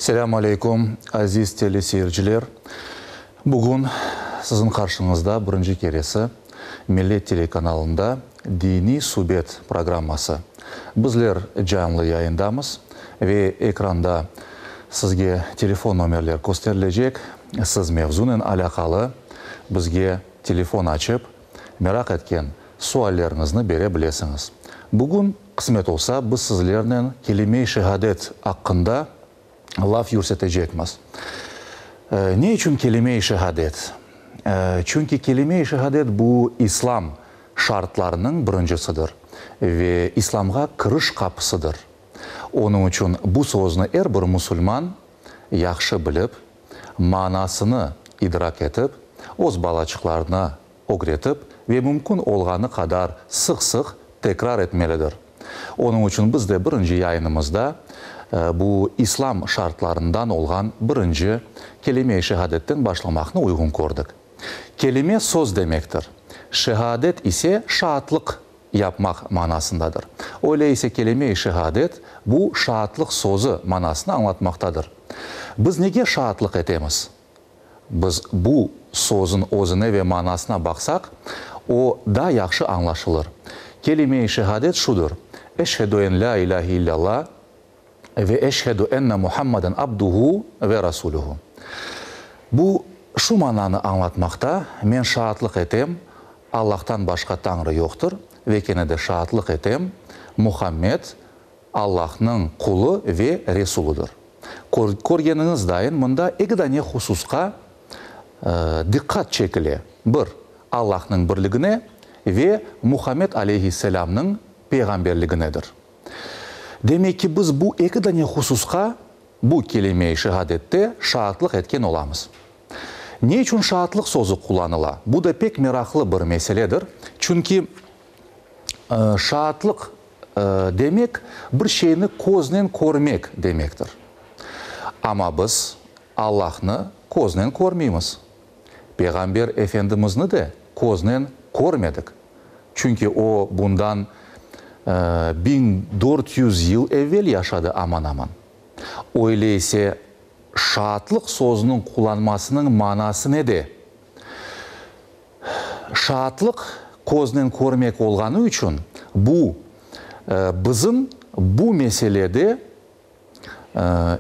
Selâm aleyküm, aziz teleseyirciler! Bugün siziñ qarşıñızda birinci keresi Millet telekanalında Diniy subet programması. Bizler canlı yayındamız ve ekranda sizge telefon nomerler kösterilecek. Siz mevzunen alâqalı bizge telefon açıp, meraq etken sualleriñizni bere bilesiñiz. Bugün, qısmet olsa, biz sizlernen kelime-i şehadet aqqında laf yürsetecekmiz. Ne içün kelime-i şehadet? Çünki kelime-i şehadet bu İslam şartlarınıñ birincisidir ve İslamğa kiriş qapısıdır. Onıñ içün bu sözni er bir musulman yahşı bilip, manasını idrak etip, öz balaçıqlarına ögretip ve mümkün olğanı qadar sıq-sıq tekrar etmelidir. Onıñ içün biz de birinci yayınımızda bu İslam şartlarından olğan birinci kelime-i şehadetten başlamaqnı uyğun kördik. Kelime söz demektir, şehadet ise şaatlıq yapmaq manasındadır. Öyle ise kelime-i şehadet bu şaatlıq sözü manasını añlatmaqtadır. Biz nege şaatlıq etemiz? Biz bu sözün özüne ve manasına baqsaq, o daa yahşı añlaşılır. Kelime-i şehadet şudır, Eşhedü en lâ ilâhe illâllâh ve eşhedü enne Muhammaden abduhu ve rasuluhu. Bu şu mananı añlatmaqta, Men şaatlıq etem, Allahtan başqa Tañrı yoqtır, ve kene de şaatlıq etem, Muhammed, Allahnıñ qulu ve Resuludır. Körgeniñiz dayın, mında eki dane hususqa diqqat çekile, bir, Allahnıñ birligine ve Muhammed aleyhisselâmnıñ peyğamberliginedir. Demek ki, biz bu eki dane hususqa bu kelime-i şehadette şaatlıq etken olamız. Ne içün şaatlıq sözü qullanıla? Bu da pek meraqlı bir meseledir, çünki şaatlıq demek, bir şeyni köznen körmek demektir. Amma biz Allahnı köznen körmeymiz. Peyğamber Efendimizni de köznen körmedik. Çünki o bundan 1400 yıl evel yaşadı aman-aman. Öyle ise şaatlıq sözüniñ qullanmasınıñ manası nede? Şaatlıq köznen körmek olğanı içün, bu, bizim bu meselede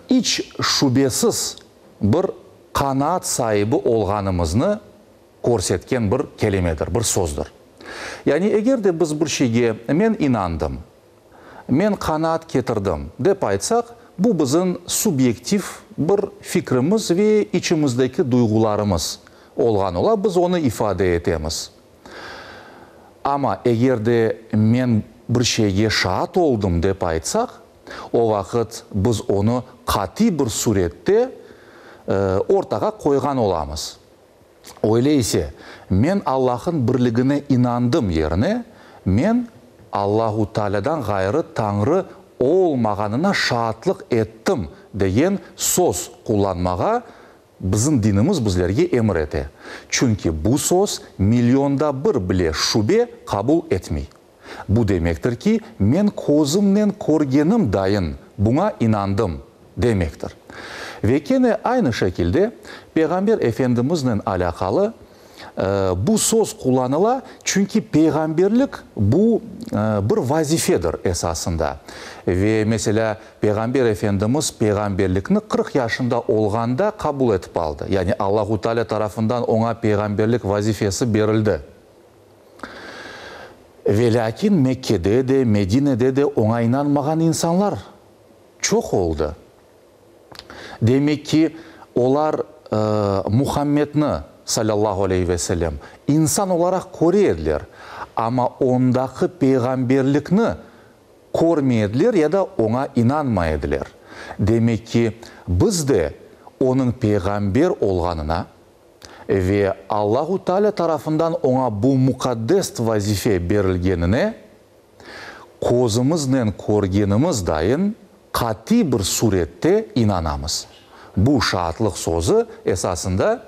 iç şübesiz bir qanaat saibi olğanımıznı körsetken bir kelimedir, bir sözdür. Yani eger de biz bir şeyge men inandım, Men qanaat ketirdim, dep aytsaq, bu bizim subyektiv bir fikrimiz ve içimizdeki duyğularımız olğan ola, biz onı ifade etemiz. Amma eger de men bir şeyge şaat oldım, dep aytsaq, o vaqıt biz onı qatiy bir sürette ortağa qoyğan olamız. Öyle ise, men Allah'ın birligine inandım yerine, men Allahu Taalâdan ğayrı Tañrı olmağanına şaatlıq ettim degen söz qullanmağa bizim dinimiz bizlerge emir ete. Çünki bu söz milyonda bir bile şübe qabul etmey. Bu demektir ki, men közümnen körgenim dayın buña inandım, demektir. Ve kene aynı şekilde Peyğamber Efendimiznen alâqalı bu söz qullanıla, çünki peyğamberlik bu bir vazifedir esasında. Ve, meselâ, Peyğamber Efendimiz peyğamberlikni 40 yaşında olğanda qabul etip aldı, yani Allahu Teala tarafından oña peyğamberlik vazifesi berildi. Velâkin Mekkede de, Medinede de oña inanmağan insanlar çoq oldı. Demek ki, olar Muhammedni, salâllahu aleyhi ve sellem, insan olaraq köre ediler, amma ondaki peyğamberlikni körmey ediler ya da oña inanmay ediler. Demek ki, biz de onıñ peyğamber olğanına, Ve Allahu Teala tarafından oña bu muqaddes vazife berilgenine közümiznen körgenimiz dayın qatiy bir surette inanamız. Bu şaatlıq sözü esasında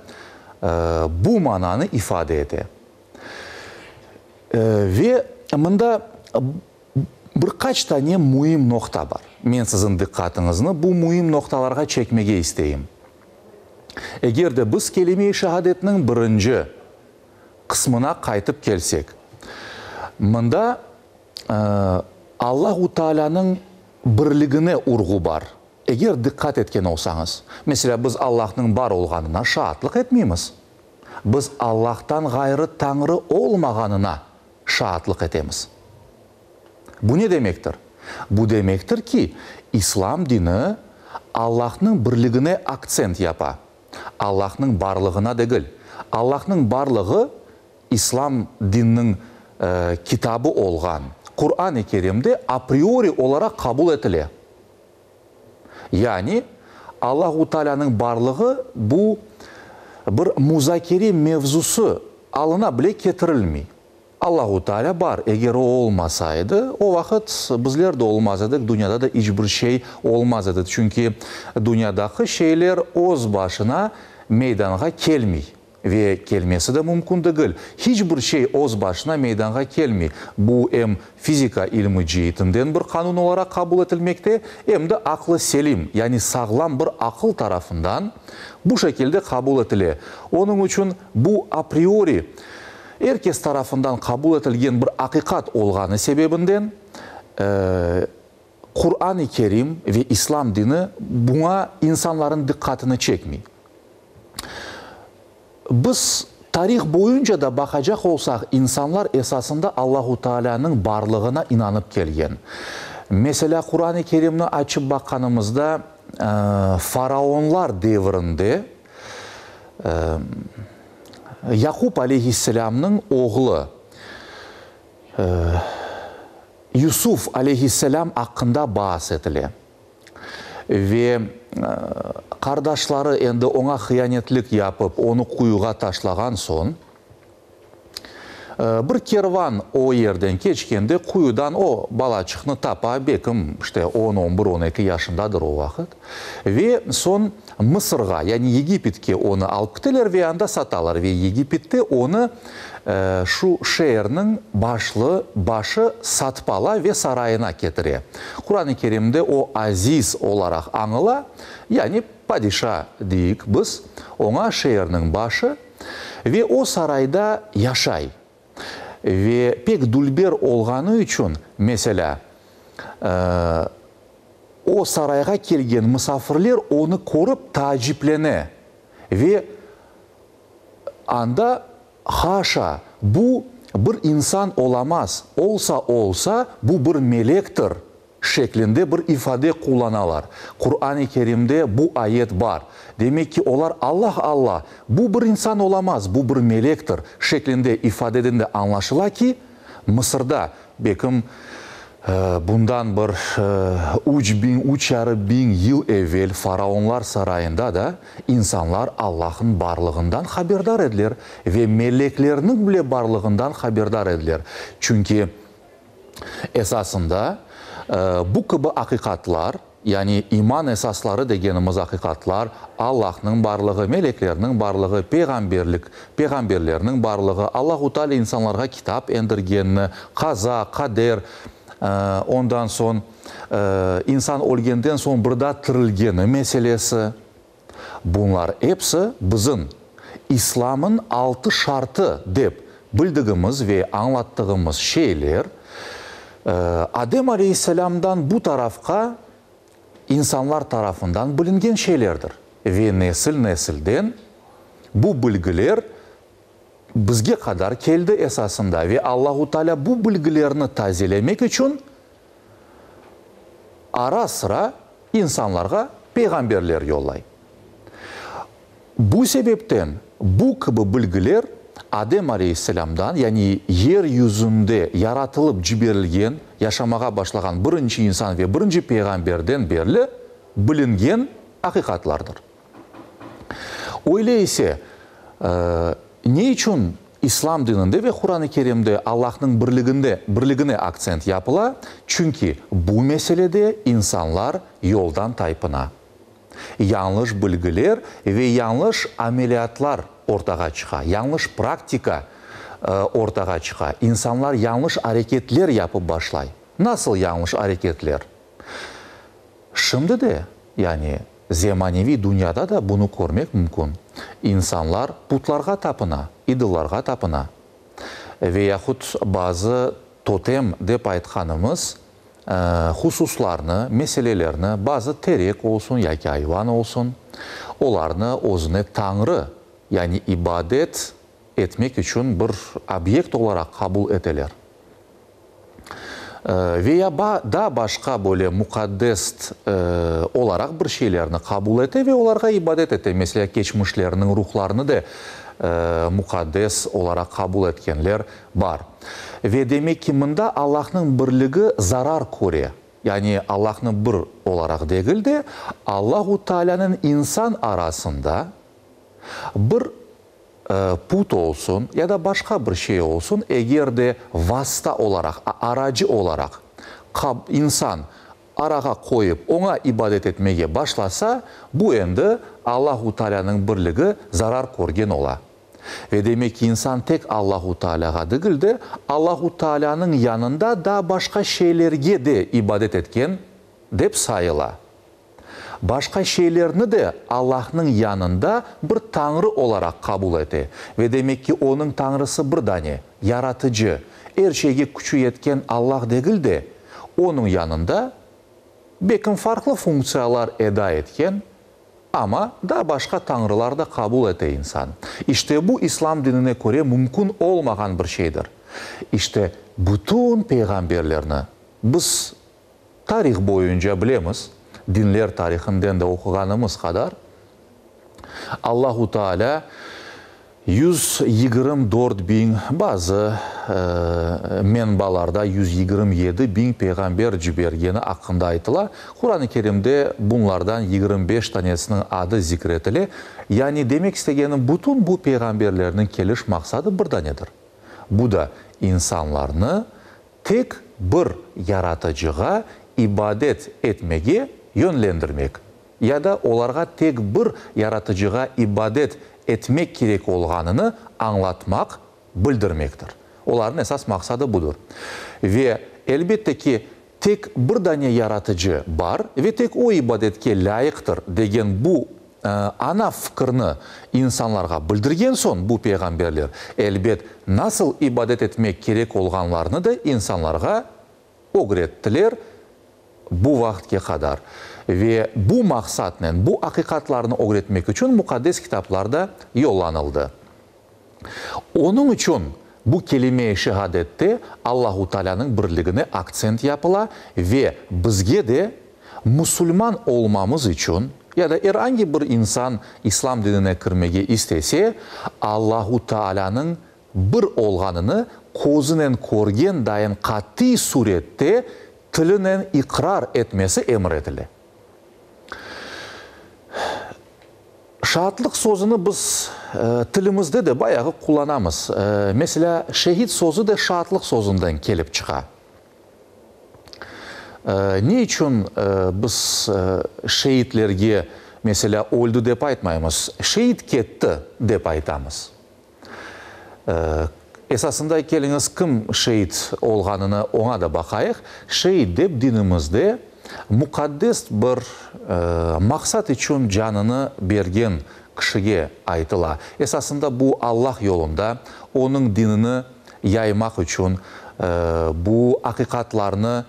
bu mananı ifade ete. Ve mında. Bir qaç tane müim noqta bar. Men siziñ diqqatıñıznı bu müim noqtalarğa çekmege isteyim. Eger de biz kelime-i şehadetniñ birinci qısmına qaytıp kelsek, mında Allahu Taalânıñ birligine urğu bar. Eger diqqat etken olsañız, meselâ, biz Allahnıñ bar olğanına şaatlıq etmeymiz. Biz Allahtan ğayrı Tañrı olmağanına şaatlıq etemiz. Bu ne demektir? Bu demektir ki, İslam dini Allahnıñ birligine aktsent yapa, Allahnıñ barlığına degil. Allahnıñ barlığı İslam dininiñ kitabı olğan Quran-ı Kerimde apriori olaraq qabul etile. Yani, Allahu Taalânıñ barlığı bu bir muzakere mevzusı alına bile ketirilmey. Allahu Taalâ bar, eger o olmasa edi, o vaqıt bizler de olmaz edik, dünyada da iç bir şey olmaz edi, çünki dünyadaki şeyler öz başına meydanğa kelmey. Ve kelmesi de mümkün degil. Hiç bir şey öz başına meydanğa kelmey. Bu em fizika ilmi ceetinden bir qanun olaraq qabul etilmekte, em de aqlı selim, yani sağlam bir aqıl tarafından bu şekilde qabul etile. Onıñ içün bu apriori er kes tarafından qabul etilgen bir aqiqat olğanı sebebinden, Quran-ı Kerim ve İslam dini buña insanların diqqatını çekmey. Biz tarih boyunca da baqacaq olsaq, insanlar esasında Allahu Taalânıñ barlığına inanıp kelgen. Meselâ, Quran-ı Kerimni açıp baqqanımızda, faraonlar devrinde Yaqub aleyhisselâmnıñ oğlu Yusuf aleyhisselâm aqqında baas etile. Ve qardaşları endi oña hıyanetlik yapıp, onı quyuğa taşlağan soñ, bir kervan o yerden keçkende, quyudan o balaçıqnı tapa, bekim, işte, on, on bir, on eki yaşındadır o vaqıt, ve soñ Mısırğa, yani Yegipetke onı alıp kiteler ve anda satalar, ve Yegipette onı Şu şeerniñ başlı, başı satıp ala ve sarayına ketire. Quran-ı Kerimde o aziz olaraq añıla, yani padişa deyik biz oña, şeerniñ başı, ve o sarayda yaşay. Ve pek dülber olğanı içün, meselâ, o sarayğa kelgen musafirler onı körip taaciplene ve Anda, haşa, bu bir insan olamaz, olsa olsa, bu bir melektir şeklinde bir ifade qullanalar. Quran-ı Kerimde bu ayet bar. Demek ki, olar Allah Allah, bu bir insan olamaz, bu bir melektir şeklinde ifadeden de añlaşıla ki, Mısırda, bekim, bundan bir üç biñ, üç yarı biñ yıl evel faraonlar sarayında da insanlar Allah'ın barlığından haberdar ediler ve meleklerniñ bile barlığından haberdar ediler. Çünki esasında bu kibi aqiqatlar, Yani iman esasları degenimiz aqiqatlar, Allahnıñ barlığı, meleklerniñ barlığı, peyğamberlik, peyğamberlerniñ barlığı, Allahu Teala insanlarğa kitap endirgenini, qaza, qader, ondan soñ insan ölgenden soñ bir daa tirilgeni meselesi, bunlar episi bizim İslam'ın altı şartı dep bildigimiz ve añlattığımız şeyler, Adem aleyhisselâmdan bu tarafqa insanlar tarafından bilingen şeylerdir ve nesil-nesilden bu bilgiler bizge qadar keldi esasında ve Allahu Teala bu bilgilerni tazelemek içün ara-sıra insanlarğa peyğamberler yollay. Bu sebepten bu kibi bilgiler Adem aleyhisselâmdan, yani yer yüzünde yaratılıp ciberilgen, yaşamağa başlağan birinci insan ve birinci peyğamberden berli bilingen aqiqatlardır. Öyle ise, ne içün İslam dininde ve Quran-ı Kerimde Allahnıñ birliginde, birligine aktsent yapıla? Çünki bu meselede insanlar yoldan taypına. Yañlış bilgiler ve yañlış ameliyatlar ortağa çıqa, yañlış praktika ortağa çıqa, insanlar yañlış areketler yapıp başlay. Nasıl yañlış areketler? Şimdi de, yani zemaneviy dünyada da bunı körmek mümkün. İnsanlar putlarğa tapına, idollarğa tapına. Ve yahut bazı totem dep aytqanımız hususlarnı, meselelerni, bazı terek olsun yaki ayvan olsun, olarnı özüne tañrı, yani ibadet etmek içün bir obyekt olaraq qabul eteler. Ve ya daa başqa böyle muqaddest olaraq bir şeylerni qabul ete ve olarğa ibadet ete, meselâ, keçmişleriniñ ruhlarını da muqaddes olaraq qabul etkenler bar. Ve demek ki, mında Allahnıñ birligi zarar köre, yani Allahnı bir olaraq degil de, Allahu Taalânen insan arasında bir put olsun ya da başqa bir şey olsun, eger de vasta olaraq, aracı olaraq insan arağa qoyıp oña ibadet etmege başlasa, bu endi Allahu Taalânıñ birligi zarar körgen ola. Ve demek ki, insan tek Allahu Taalâğa degil de, Allahu Taalânıñ yanında daa başqa şeylerge de ibadet etken dep sayıla. Başqa şeylerni de Allahnıñ yanında bir tañrı olaraq qabul ete ve demek ki, onıñ tañrısı bir dane, Yaratıcı, er şeyge küçü yetken Allah degil de, onıñ yanında bekim farqlı funktsiyalar eda etken, amma daa başqa tañrılar da qabul ete insan. İşte bu İslam dinine köre mümkün olmağan bir şeydir. İşte bütün peyğamberlerni biz Tarih boyunca bilemiz, dinler tarihinden de oquğanımız qadar, Allahu Teala 124 biñ, bazı menbalarda 127 biñ peyğamber cibergeni aqqında aytıla. Quran-ı Kerimde bunlardan 25 tanesiniñ adı zikr etile. Yani demek istegenim, bütün bu peyğamberlerniñ keliş maqsadı bir danedir. Bu da insanlarnı tek bir Yaratıcığa ibadet etmege yönlendirmek ya da olarğa tek bir Yaratıcığa ibadet etmek kerek olğanını añlatmaq, bildirmektir. Olarnıñ esas maqsadı budır. Ve, elbette ki, tek bir dane Yaratıcı bar ve tek O ibadetke lâyıqtır degen bu Ana fikirni insanlarğa bildirgen soñ bu peyğamberler, elbet, nasıl ibadet etmek kerek olğanlarını da insanlarğa ögrettiler bu vaqıtke qadar. Ve bu maqsatnen, bu aqiqatlarnı ögretmek içün Muqaddes Kitaplar da yollanıldı. Onıñ içün bu kelime-i şehadette Allahu Taalânıñ birligine aktsent yapıla ve bizge de musulman olmamız içün ya da er angi bir insan İslam dinine kirmege istese, Allahu Taalânıñ bir olğanını közünen körgen dayın qatiy surette tilinen iqrar etmesi emir etile. Şaatlıq sözüni biz tilimizde de bayağı qullanamız. Meselâ, şehit sözü de şaatlıq sözünden kelip çıqa. Ne içün biz şeitlerge, meselâ, öldi dep aytmaymız, şeit ketti dep aytamız? Esasında, keliñiz, kim şeit olğanını oña da baqayıq. Şeit dep dinimizde muqaddes bir maqsat içün canını bergen kişige aytıla. Esasında, bu Allah yolunda, Onıñ dinini yaymaq içün, bu aqiqatlarnı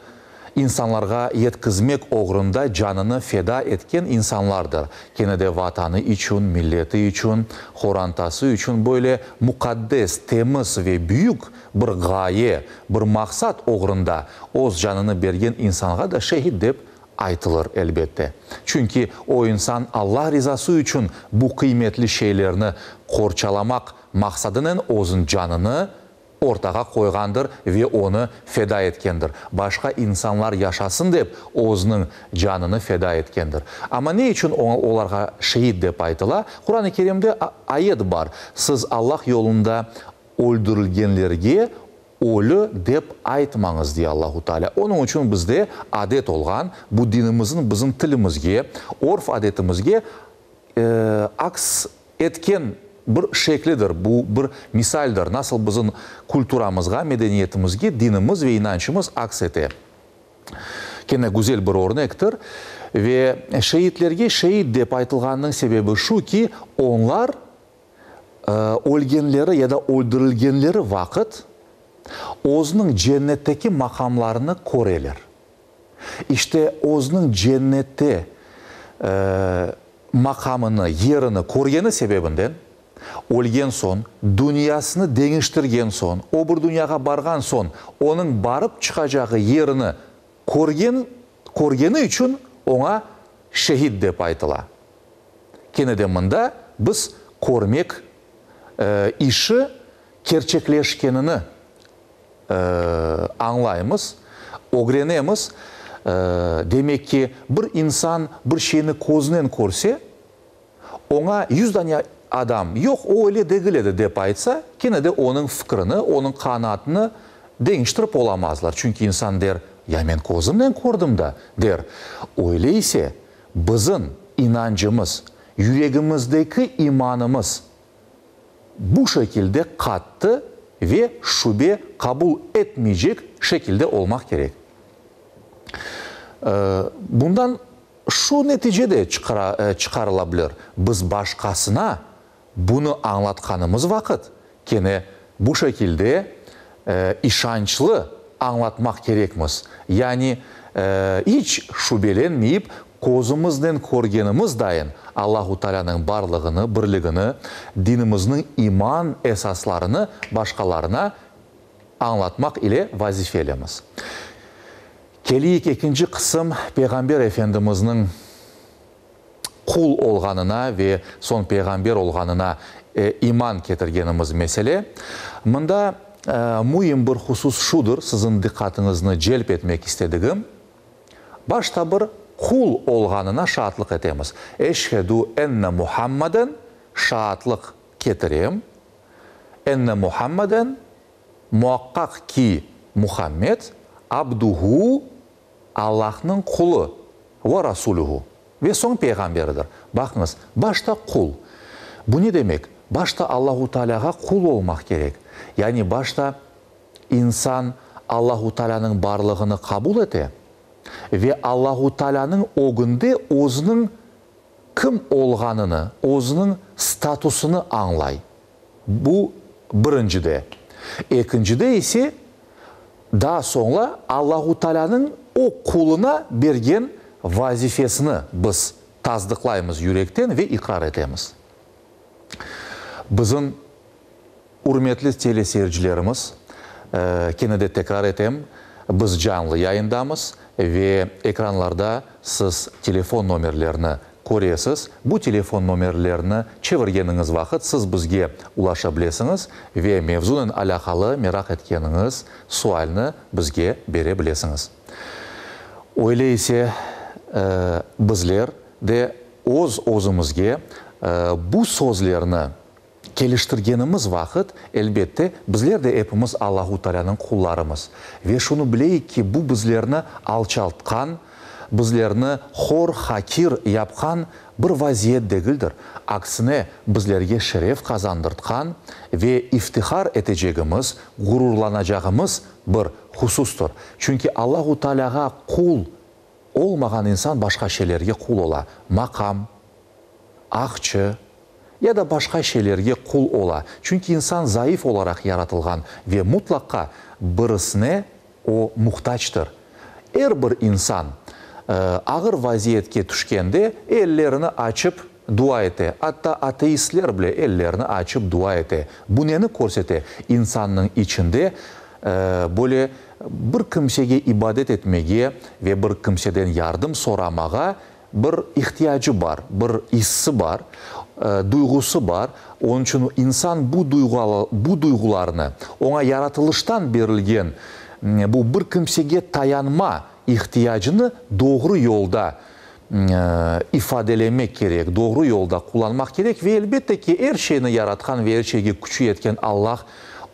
insanlarğa yetkizmek oğrunda canını feda etken insanlardır. Kene de Vatanı içün, milleti içün, qorantası içün böyle muqaddes, temiz ve büyük bir ğaye, bir maqsat oğrunda öz canını bergen insanğa da şehit dep aytılır, elbette. Çünki o insan Allah rizası içün bu qıymetli şeylerni qorçalamaq maqsadınen özün canını ortağa qoyğandır ve onı feda etkendir. Başqa insanlar yaşasın dep, özüniñ canını feda etkendir. Amma ne içün olarğa şehit dep aytıla? Quran-ı Kerimde ayet bar, Siz Allah yolunda öldürilgenlerge ölü dep aytmañız, dey Allahu Teala. Onıñ içün bizde adet olğan, bu dinimizniñ bizim tilimizge, örf-adetimizge aks etken bir şeklidir, bu bir misaldir, nasıl bizim kulturamızğa, medeniyetimizge dinimiz ve inançımız aks ete. Kene güzel bir örnektir. Ve şeitlerge şeit dep aytılğanınıñ sebebi şu ki, onlar ölgenleri ya da öldürilgenleri vaqıt özüniñ cennetteki maqamlarını köreler. İşte, özüniñ cennette maqamını, yerini körgeni sebebinden, ölgen soñ, dünyasını deñiştirgen soñ, o bir dünyağa barğan soñ, onıñ barıp çıqacağı yerini körgen, körgeni içün oña şehit dep aytıla. Kene de mında biz körmek işi kerçekleşkenini añlaymız, ögrenemiz. Demek ki, bir insan bir şeyni közünen körse, oña yüzdane adam, yoq, o öyle degil edi, dep aytsa, kene de onıñ fikrini, onıñ qanaatını deñiştirip olamazlar. Çünki insan der, ya men közümnen kördim da, der. Öyle ise, bizim inancımız, yüregimizdeki imanımız bu şekilde qattı ve şübe qabul etmeycek şekilde olmaq kerek. Bundan şu netice de çıqarıla bilir, biz başqasına bunı añlatqanımız vaqıt, kene bu şekilde işançlı añlatmaq kerekmiz, yani iç şübelenmeyip, közümiznen körgenimiz dayın Allahu Taalânıñ barlığını, birligini, dinimizniñ iman esaslarını başqalarına añlatmaq ile vazifelimiz. Keleyik ekinci qısım, Peyğamber Efendimizniñ qul olğanına ve soñ peyğamber olğanına iman ketirgenimiz mesele. Mında müim bir husus şudır, siziñ diqqatıñıznı celp etmek istedigim, başta bir qul olğanına şaatlıq etemiz. Eşhedü enne Muhammaden, şaatlıq ketirem, enne Muhammaden, muaqqaq ki, Muhammed, abduhu, Allahnıñ qulu, ve rasulühu, ve soñ peyğamberidir. Baqıñız, başta qul. Bu ne demek? Başta Allahu Tealâğa qul olmaq kerek. Yani başta insan Allahu Tealânıñ barlığını qabul ete ve Allahu Tealânıñ ögünde özüniñ kim olğanını, özüniñ statusını añlay. Bu, birincide. Ekincide ise, daa soñra Allahu Taalânıñ o quluna bergen vazifesini biz tasdıqlaymız yürekten ve iqrar etemiz. Bizim ürmetli teleseyircilerimiz, kene de tekrar etem, biz canlı yayındamız ve ekranlarda siz telefon nomerlerini Köresiz, bu telefon nomerlerini çevirgeniñiz vaqıt siz bizge ulaşa bilesiñiz ve mevzunen alâqalı meraq etkeniñiz sualni bizge bere bilesiñiz. Öyle ise, bizler de öz-özümizge bu sözlerni Keliştirgenimiz vaqıt, elbette, bizler de epimiz Allahu Taalânıñ qullarımız. Ve şunı bileyik ki, bu bizlerni alçaltqan, bizlerni hor, hakir yapqan bir vaziyet degildir. Aksine, bizlerge şeref qazandırtqan ve iftihar etecegimiz, gururlanacağımız bir husustır. Çünki Allahu Taalâğa qul olmağan insan başqa şeylerge qul ola, maqam, aqçı ya da başqa şeylerge qul ola, çünki insan zayıf olaraq yaratılğan ve mutlaqa birisine o muhtactır. Er bir insan ağır vaziyetke tüşkende ellerini açıp dua ete, atta ateistler bile ellerini açıp dua ete. Bu neni körsete? İnsannıñ içinde böyle bir kimsege ibadet etmege ve bir kimseden yardım soramağa Bir ihtiyacı bar, bir issi bar, duyğusı bar. Onıñ içün insan bu bu duyğularnı, oña yaratılıştan berilgen bu bir kimsege tayanma ihtiyacını doğru yolda ifadelemek kerek, doğru yolda qullanmaq kerek ve elbette ki, er şeyni yaratqan ve er şeyge küçü yetken Allah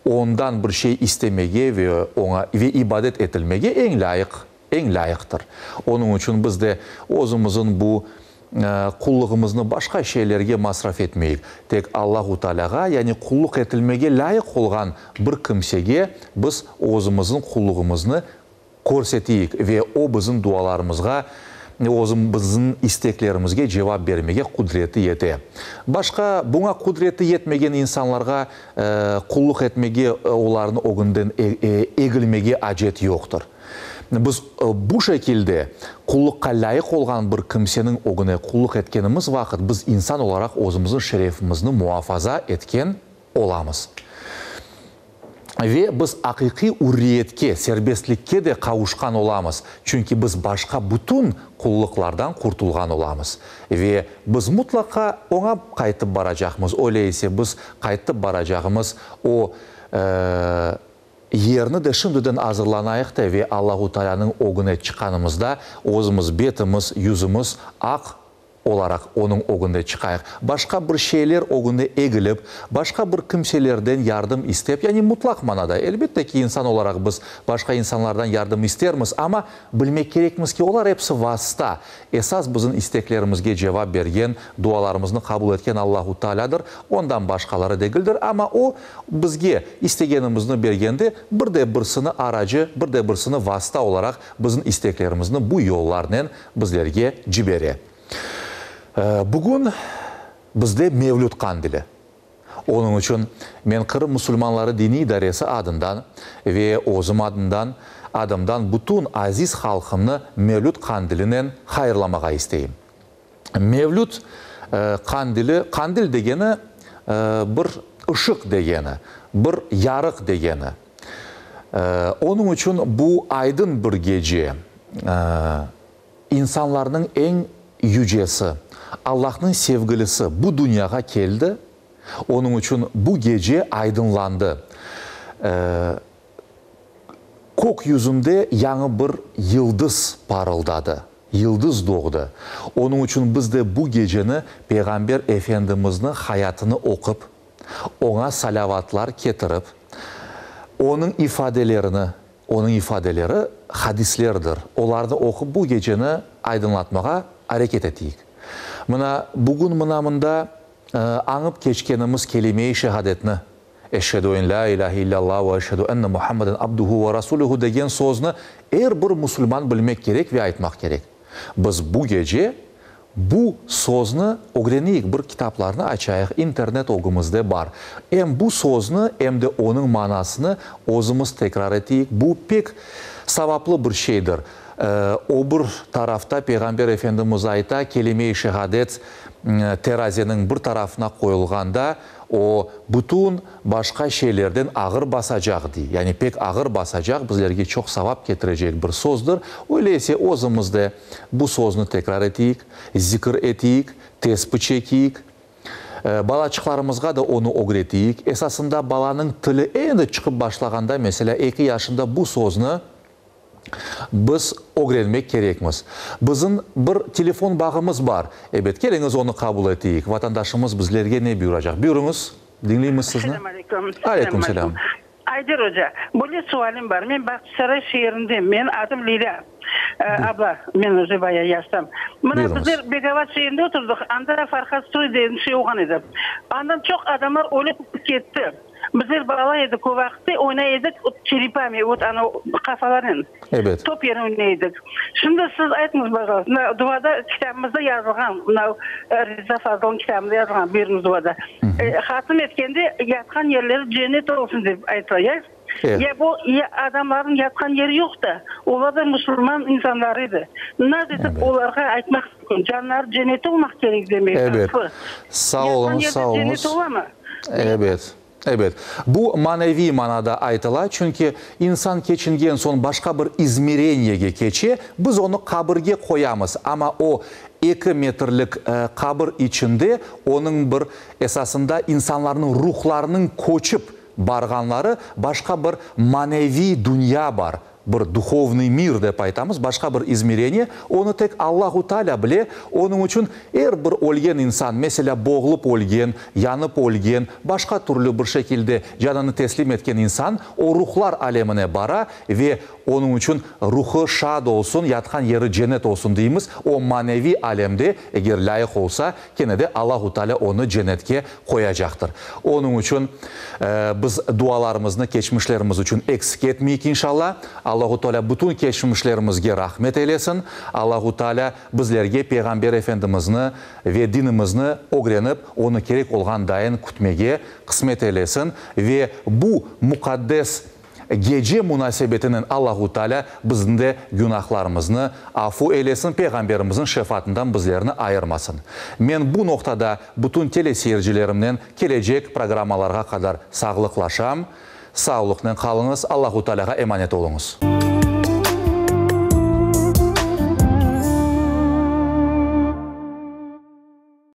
ondan bir şey istemege ve oña ve ibadet etilmege eñ lâyıq Eñ lâyıqtır. Onıñ içün biz de özümizin bu qullığımıznı başqa şeylerge masraf etmeyik. Tek Allahu Taalâğa, yani qulluq etilmege lâyıq olğan bir kimsege biz özümizin qulluğımıznı körseteyik ve O bizim dualarımızğa, O bizim isteklerimizge cevap bermege qudreti yete. Başqa, buña qudreti yetmegen insanlarğa qulluq etmege, olarnıñ ögünden egilmege acet yoqtır. Biz bu şekilde qulluqqa lâyıq olğan bir kimseniñ ögüne qulluq etkenimiz vaqıt, biz insan olaraq özümizniñ şerefimizni muafaza etken olamız. Ve biz aqiqiy ürriyetke, serbestlikke de qavuşqan olamız, çünki biz başqa bütün qulluqlardan qurtulğan olamız. Ve biz mutlaqa oña qaytıp baracaqmız, öyle ise biz qaytıp baracağımız o yerni de şimdiden azırlanayıq da ve Allahu Taalânıñ ögüne çıqqanımızda özümiz betimiz, yüzümiz aq olaraq Onıñ ögünde çıqayıq. Başqa bir şeyler ögünde egilip, başqa bir kimselerden yardım istep, yani mutlaq manada, elbette ki, insan olaraq biz başqa insanlardan yardım istermiz, amma bilmek kerekmiz ki, olar episi vasıta, esas bizim isteklerimizge cevap bergen, dualarımıznı qabul etken Allahu Taalâdır, Ondan başqaları degildir, amma O, bizge istegenimizni bergende, bir de birsini aracı, bir de birsini vasıta olaraq bizim isteklerimizni bu yollarnen bizlerge cibere. Bugün bizde Mevlüt qandili. Onıñ içün men Qırım musulmanları diniy idaresi adından ve özüm adından adımdan bütün aziz halqımnı Mevlüt qandilinen hayırlamağa isteyim. Mevlüt qandili, qandil degeni bir ışıq degeni, bir yarıq degeni. Onıñ içün bu aydın bir gece, insanlarnıñ eñ yücesi, Allahnıñ sevgilisi bu dünyağa keldi, onıñ içün bu gece aydınlandı. Kök yüzünde yañı bir yıldız parıldadı, yıldız doğdı. Onıñ içün biz de bu geceni Peyğamber Efendimizniñ hayatını oqup, oña salâvatlar ketirip, onıñ ifadelerini, onıñ ifadeleri hadislerdir, olarnı oqup bu geceni aydınlatmağa areket eteyik. Mına, bugün mına mında añıp keçkenimiz kelime-i şehadetni, Eşhedü en lâ ilâhe illâllâh ve eşhedü enne Muhammeden abduhu ve rasuluhu degen sözni er bir musulman bilmek kerek ve aytmaq kerek. Biz bu gece bu sözni ögreneyik, bir kitaplarnı açayıq, internet ögümizde bar. Em bu sözni, em de onıñ manasını özümiz tekrar eteyik. Bu pek savaplı bir şeydir. O bir tarafta Peyğamber Efendimiz ayta, kelime-i şehadet terazeniñ bir tarafına qoyulğanda, O, bütün başqa şeylerden ağır basacaq, dey. Yani pek ağır basacaq, bizlerge çoq savap ketirecek bir sözdir. Öyle ise özümiz de bu sözni tekrar eteyik, zikir eteyik, tespi çekeyik. Balaçıqlarımızğa da onı ögreteyik. Esasında balanıñ tili endi çıqıp başlağanda, meselâ, eki yaşında bu sözni Biz ögrenmek kerekmiz. Bizim bir telefon bağımız bar. Ebet, keliñiz onı qabul eteyik. Vatandaşımız bizlerge ne buyuracaq? Buyurıñız, diñleymiz sizni. Selâm aleyküm. Aleyküm selâm. Ayder oca, böyle sualim bar. Men Bağçasaray şeerindem. Menim adım Lilâ. Abla, men uje bayağı yaştam. Mına bizler Begovat şeerinde oturdıq. Anda Farhad Stroy degen şey olğan edi. Andan çoq adamlar ölip ketti. Bizler bala edik, o vaqıtte oynay edik çerepami, vot ana qafalarnen. Ebet. Top yerine oynay edik. Şimdi siz aytıñız, pojaloysta, mına duada kitabımızda yazılğan, mına Riza Fazılnıñ kitabında yazılğan, buyurıñız duada. Hatım etkende yatqan yerleri cennet olsun dep aytıla, ya? Ya bu ya adamlarnıñ yatqan yeri yoq da, olar da musulman insanları edi. Nasıl etip olarğa aytmaq mümkün, canları cennette olmaq kerek demek, Ebet. aslı. Sağ Yatqan oluñız, yerde sağ oluñız. cennet olamı? Ebet, ebet. Bu maneviy manada aytıla, çünki insan keçingen soñ başqa bir izmereniyege keçe, biz onı qabirge qoyamız, amma o eki metrlik qabir içinde onıñ bir esasında insanlarnıñ ruhlarınıñ köçip barğanları başqa bir maneviy dünya bar, bir duhovnıy mir dep aytamız, başqa bir izmereniye, onı tek Allahu Taalâ bile, onıñ içün er bir ölgen insan, meselâ, boğulıp ölgen, yanıp ölgen, başqa türlü bir şekilde canını teslim etken insan, o ruhlar alemine bara ve onıñ içün ruhı şad olsun, yatqan yeri cennet olsun deymiz, o maneviy alemde, eger lâyıq olsa, Kene de Allahu Teala onı cennetke qoyacaqtır. Onıñ içün biz dualarımıznı keçmişlerimiz içün eksik etmeyik inşalla. Allahu Teala bütün keçmişlerimizge rahmet eylesin. Allahu Teala bizlerge Peyğamber Efendimizni ve dinimizni ögrenip, onı kerek olğan dayın kütmege qısmet eylesin ve bu muqaddes gece munasebetinen Allahu Teala bizni de günahlarımıznı afu eylesin, Peyğamberimizniñ şefaatından bizlerni ayırmasın. Men bu noqtada bütün teleseyircilerimnen kelecek programmalarğa qadar sağlıqlaşam. Sağlıqnen qalıñız, Allahu Tealağa emanet oluñız.